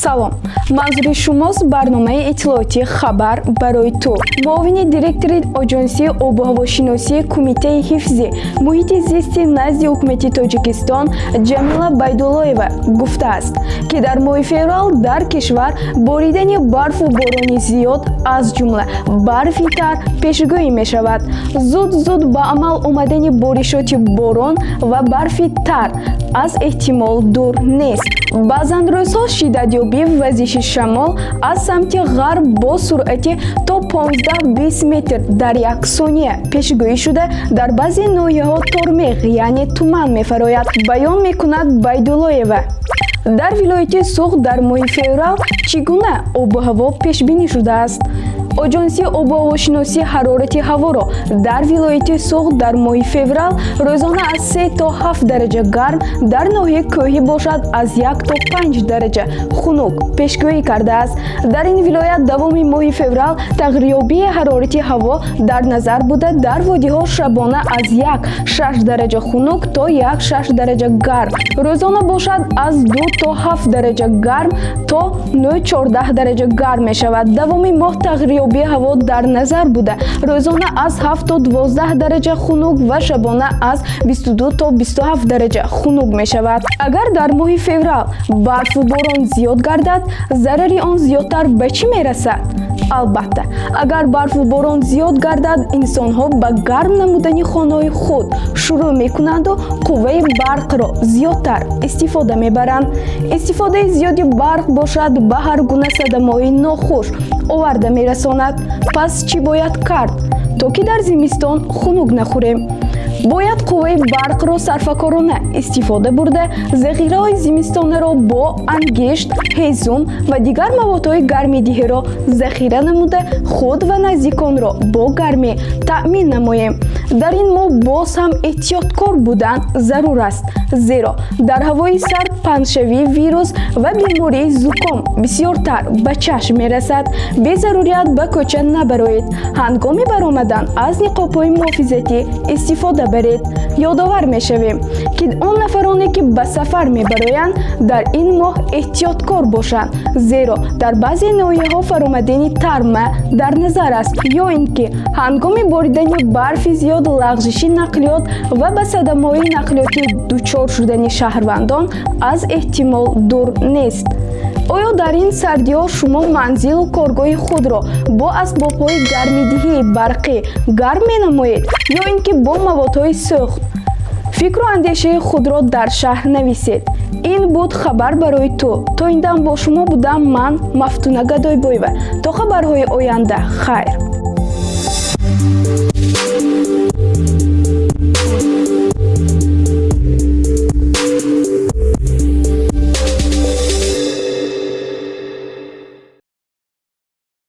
Салом, манзури шумост барномаи иттилоотии «Хабар барои ту». Муовини директори Оҷонсии обуҳавошиносии Кумитаи ҳифзи муҳити зисти назди Ҳукумати Тоҷикистон Ҷамила Байдуллоева гуфтааст, ки дар моҳи феврал дар кишвар боридани барфу борони зиёд, аз ҷумла барфи тар, пешгӯӣ мешавад. Зуд-зуд ба амал омадани боришоти борон ва барфи тар аз эҳтимол дур нест. Баъзан рӯзҳо шиддатёбии вазиши шамол аз самти ғарб бо суръати то 15-20 метр дар як сония пешгӯӣ шуда, дар баъзе ноҳияҳо тормеғ, яъне туман мефарояд, баён мекунад Байдуллоева. Дар вилояти Суғд дар моҳи феврал чӣ гуна обу ҳаво пешбинӣ шудааст? Оҷонсии обуҳавошиносӣ ҳарорати ҳаворо дар вилояти Суғд дар моҳи феврал рӯзона аз 3 то 7 дараҷа гарм, дар ноҳияи кӯҳӣ бошад, аз 1 то 5 дараҷа хунук пешгӯӣ кардааст. Дар ин вилоят давоми моҳи феврал тағйирёбии ҳарорати ҳаво дар назар буда, дар водиҳо шабона аз 1 6 дараҷа хунук то 1 6 дараҷа гарм, рӯзона бошад, аз 2 то 7 дараҷа гарм то 9 14 дараҷа гарм мешавад. Давоми моҳ тағйирёбии ҳаво дар назар буда, рӯзона аз 7 то 12 дараҷа хунук ва шабона аз 22 то 27 дараҷа хунук мешавад. Агар дар моҳи феврал барфу борон зиёд гардад, зарари он зиёдтар ба чӣ мерасад? Албатта, агар барфу борон зиёд гардад, инсонҳо ба гарм намудани хонаҳои худ шурӯъ мекунанду қувваи барқро зиёдтар истифода мебаранд. Истифодаи зиёди барқ бошад, ба ҳар гуна садамаҳои нохуш оварда мерасонад. Пас чӣ бояд кард, то ки дар зимистон хунук нахӯрем? Бояд қувваи барқро сарфакорона истифода бурда, захираҳои зимистонаро бо ангишт, ҳезум ва дигар маводҳои гармидиҳиро захира намуда, худ ва наздиконро бо гармӣ таъмин намоем. Дар ин моҳ боз ҳам эҳтиёткор будан зарур аст, зеро дар ҳавои сард паҳншавии вирус ва бемории зуком бисёртар ба чашм мерасад. Безарурият ба кӯча набароед. Ҳангоми баромадан аз ниқобҳои муҳофизатӣ истифода баред. Ёдовар мешавем, ки он нафароне, ки ба сафар мебароянд, дар ин моҳ эҳтиёткор бошанд, зеро дар баъзе ноҳияҳо фаромадани тарма дар назар аст ё ин ки ҳангоми боридани барфи зиёд лағжиши нақлиёт ва ба садамаҳои нақлиётӣ дучор шудани шаҳрвандон аз эҳтимол дур нест. Оё дар ин сардиҳо шумо манзилу коргоҳи худро бо асбобҳои гармидиҳии барқӣ гарм менамоед ё ин ки бо маводҳои сӯхт? Фикру андешаи худро дар шарҳ нависед. Ин буд «Хабар барои ту». То ин дам бо шумо будам ман, Мафтуна Гадойбоева. То хабарҳои оянда, хайр.